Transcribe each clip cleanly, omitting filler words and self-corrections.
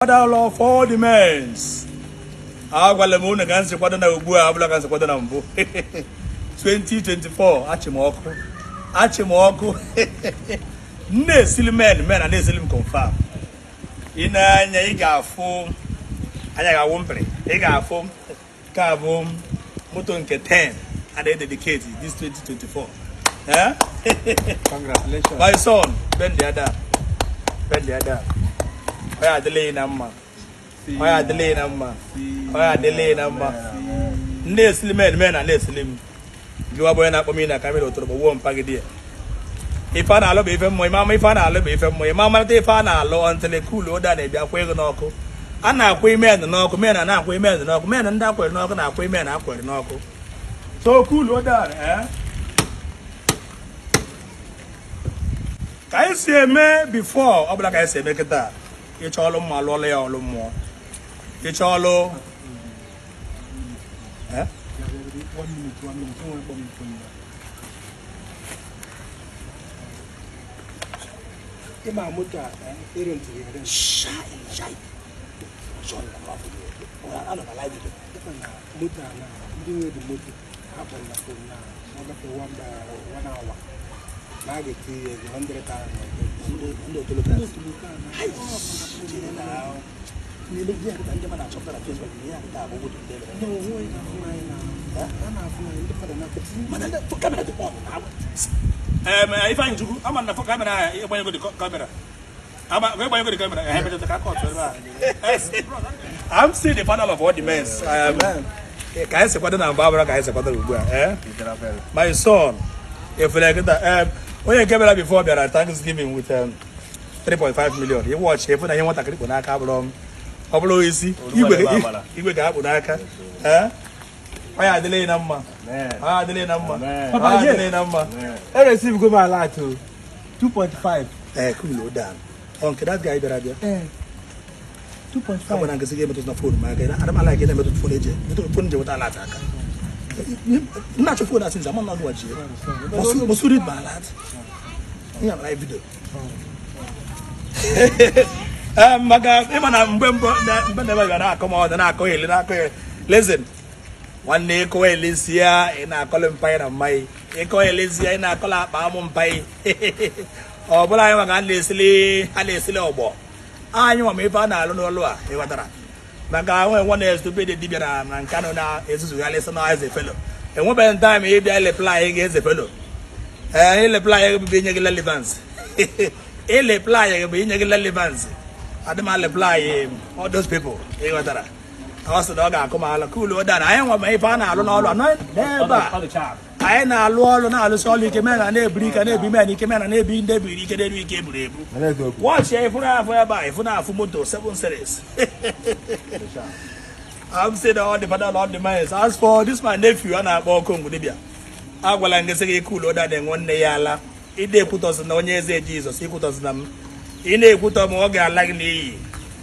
Father of all the mens. Agwala m unu ka m si kwado na ugbu a abụla ka m si kwado na mbụ. 2024 achị m ọkụ. Achị m ọkụ. M na-esili men men a na-esili m confirm. I nee anya ị ga-afụ anya ga-awụ mpịrị. Ị ga-afụ nke a bụ moto nke 10 a na-ededicate this 2024. Eh? Congratulations. My son, bend the other. Bend the other. Ọ ya adịla ya na mma. Ọ ya adịla ya na mma. Ọ ya adịla ya na mma. Ndị esili men men na na-esili m. Gịwa bụ onye na-akpọ m na kamera otoro bụ wuo mpagide ya. Ife a na-alụ bụ ife mmụọ, ịma ama ife a na-alụ bụ ife mmụọ, ịma amalite ife a na-alụ until cool down na-ebịa kwa ego n'ọkụ. A na-akwụ men n'ọkụ, men a na-akwụ men n'ọkụ, men ndị akwere n'ọkụ na-akwụ men akwere n'ọkụ. So cool down, eh? Ka anyị si eme before ọ bụla ka anyị si eme kịta. Ịchọ ọlụ mmụọ alụọla ya ọlụ mmụọ. Ịchọ ọlụ eh? One minute, one minute. Don't worry about me. Ịma moto a erentịrị erentị. Shai, shai. Shai, anọ na live video. Ịma na moto a na ndị nwe dị moto ha kpọrọ na phone na ọ gafee one hour na a ga-etinye ya ego 100,000. Ndị otolo Ndị class. otulu ka na Chere na na-eme ihe nkịta ndị mmadụ na-achọpụta na Facebook na ihe nkịta bụ obodo ndị emere. na onwe onye na-afụ anyị na a na-afụ anyị ndị mmadụ na-akpọtụ Mana ndị kamera dị on na Ifeanyị Chukwu ama na kamera a ịgbanyego dị kamera. Ama ịgbanyego dị kamera ehe mechata ka akọtụ ebe a. I'm still the father of all the men. Ka anyị si kwado na mbụ abụrụ ka anyị si kwado ugbu a. Eh? My son, efere kịta onye nke bịara before bịara Thanksgiving with 3.5 million. Ị watch efu na ihe nwatakịrị kpụ n'aka abụrụ m. Ọ bụrụ isi igwe igwe ga-akpụ n'aka. Eh? Ọ ya adịla na mma. Ọ ya adịla na mma. Ọ ya adịla na mma. E receive go my alert o 2.5. Eh, cool down. Ọ nke that guy bịara bịa. Eh, 2.5. Agwara nkịsị gị emetụta phone m aka. Ana m ala gị na-emetụta phone eje. Metụta phone nje weta alert aka. M na-achọ phone asị nze ama na ọgụ ji. Must read my alert. Ihe na live video. Ee, maka ịma na mgbe mbụ mgbe na-ebe bịara na-akọ m ọdụ na-akọ ele na-akọ ele. Listen, nwanne ịkọ elezie ị na-akọlụ mpaghị na mmaghị. Ịkọ elezie ị na-akọlụ akpa amụ mpaghị. Ọ bụla anyị maka a na-esili ọgbọ. Anyị nwa ma ife a na-alụ n'ọlụ a ịghọtara. Maka nwe nwa na-estupid dibịa na na nkanụ na-ezuzugharị sị na eze felo. Enwebeghị time ịbịa ileply gị eze felo. Ee, ileply gị bụ inye gị relevance. Ileply gị bụ inye gị relevance. Adị m aleply all those people ịghọtara. Ọ sị na ọ ga-akụ m ala cool down. Anyị nwa ma ife a na-alụ n'ọlụ a n'ebe a. Anyị na-alụ ọlụ na-alụsị ọlụ ike mee na na-eburu ike na-ebi men ike mee na na-ebi ndị ebiri ike na-eru ike eburu ebu. Watch ya ịfụ na-afụ ebe a ịfụ na-afụ moto 7 series. I'm saying all the father all the mines. As for this my nephew a na-akpọ Okongwu dibịa. Agwala m gị sị gị cool down na-enwe nne ya ala. Ị na-ekwutọsị na onye eze Jizọs ikwutọsị na m. Ị na-ekwutọ m ọ ga-ala gị n'iyi.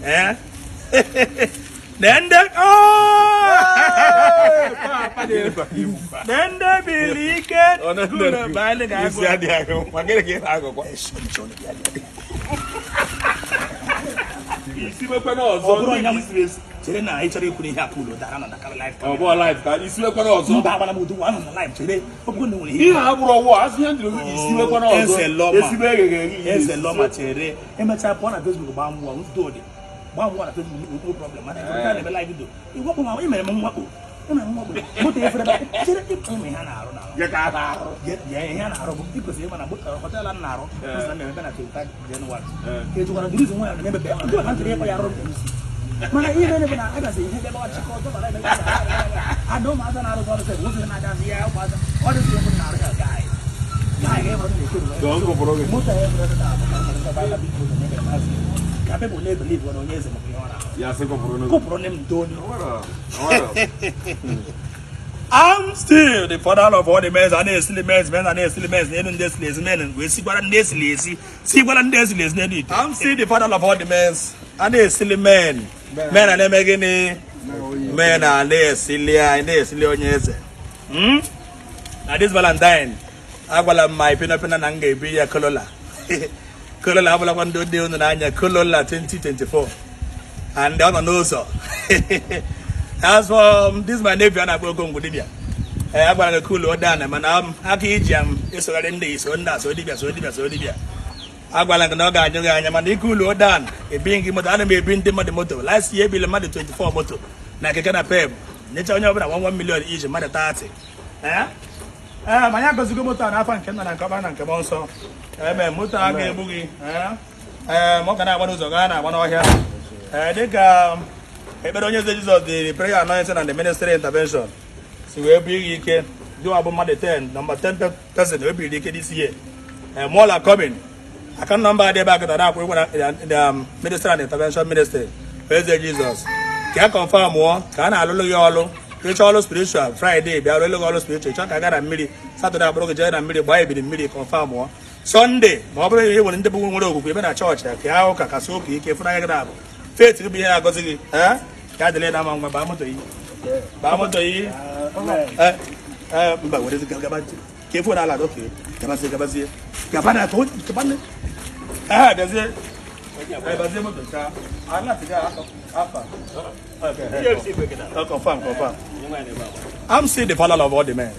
Eh? Na ndị na ndị biri ike gụrụ baịlị ga-agụ. Isi adịghị agụ ma gịnị ka ị na-agụkwa? Isi mekwana Ọ ọzọ bụrụ ndị onye isiri esi. Chere na ị chọrọ ikwu na ihe a cool down nọ na live. Ọ bụ live ka isi mekwana ọzọ. Mba agbara m ụdị nwa nọ na live chere ọ bụrụ na nwere ihe. Ihe a bụrụ ọwụ asị ihe njiri isi mekwana ọzọ. Eze Lọma. Esibe eghere eghe. Eze Lọma chere emechaa pụọ na Facebook gbaa mmụọ udo dị gbaa mmụọ na Facebook no problem mana ebe a na-eme live video ịwakpo ma ị mere m mwakpo ị mere m mwakpo moto efere ebe chere ịma ihe a na-arụ na Ya ka a na-arụ. ya ihe a na-arụ bụ ị kwesịrị ịma na hotel a na-arụ ụzọ na-emepe na 25 Jenụwarị Eh. ejikwara the reason why na-emepe ndị ọka ntịrị ịkọ ya arụ m isi mana ihe mere bụ na agazi ihe ebe ọchịkọ ọzọ bara ebe ada ụmụazụ na-arụzi ọrụ sef ụzọ na-agazi ya ụmụazụ ọ dịzị ihe na-arụ ya gaị gaị ga-ebụrụ na-ekere Dọọ nkụpụrụ gị. moto ya ebụrụ ebe a bụ ka people na-ebelieve na onye eze maka ihe ọ na-arụ. Ya sị kụpụrụ n'oge. Kụpụrụ nne m ntoni. Nwere. I'm still the father of all the men. A na-esili men, men a na-esili men n'elu ndị esili esi men wee sikwara ndị esili esi sikwara ndị esili esi n'elu ite. I'm still the father of all the men. A na-esili men. Men a na-eme gịnị? Men a na-esili anyị na-esili onye eze. Hmm? Na this Valentine, agwala m my pina pina na m ga-ebi ya Corolla. Corolla abụlakwa ndị ode unu n'anya Corolla 2024. And ọ nọ n'ụzọ. As for this my nephew a na-akpọ Okongwu dibịa, ee, agwara gị cool down, mana aka iji ya m esogharị ndị iso ndị a so dibịa, so dibịa, so dibịa. Agwara gị na ọ ga-anyụ gị anya, mana ị cool down, ebi gị moto. Ana m ebi ndị mmadụ moto. Last year ebili mmadụ 24 moto na keke na pep, nyecha onye ọbụla 1 million iji mmadụ 30. Ee ee, ma anyị agọzigo moto a n'afọ nke nna na nke ọkpara na nke mmụọ nsọ. Eme moto a ga-egbu gị. Ee ee, ma ọ ga na-agba n'ụzọ, gaa na-agba n'ọhịa. Ee, dịka ekpere onye eze Jizọs dị, prayer anointing and the ministry intervention si wee bụ gị ike gịwa bụ mmadụ 10, number 10 person wee biri ike this year. Ee, more are coming. Account number dị ebe a kịta na-akwụ ụgwọ na the ministry and intervention ministry eze Jizọs ka a confirm mụọ ka a na-alụlụ gị ọlụ. Ịchọ ọlụ spiritual, Friday bịa rụọ gị ọlụ spiritual. Ịchọ ka a gaa na mmiri, Saturday akpụrụ gị jee na mmiri gbaa ebili mmiri, confirm mụọ. Sunday, ma ọ bụrụ na ị nwere ndị bụ nwere okwukwe ebe na chọọchị ka ya ụka kasị ụka ike fụnanya gị na-abụ faith gị bụ ihe na-agọzi gị. Ee, ka adịla na ama. Ngwa, baa moto yi, baa moto yi. Ee ee, mba, were gaba ka efu na ala. Oke, gabazie, gabazie, gaba na gaba na. Ee, bịazie. Ee, bazie moto cha ala tiga afa. Okay, confirm, confirm. I'm still the father of all the men.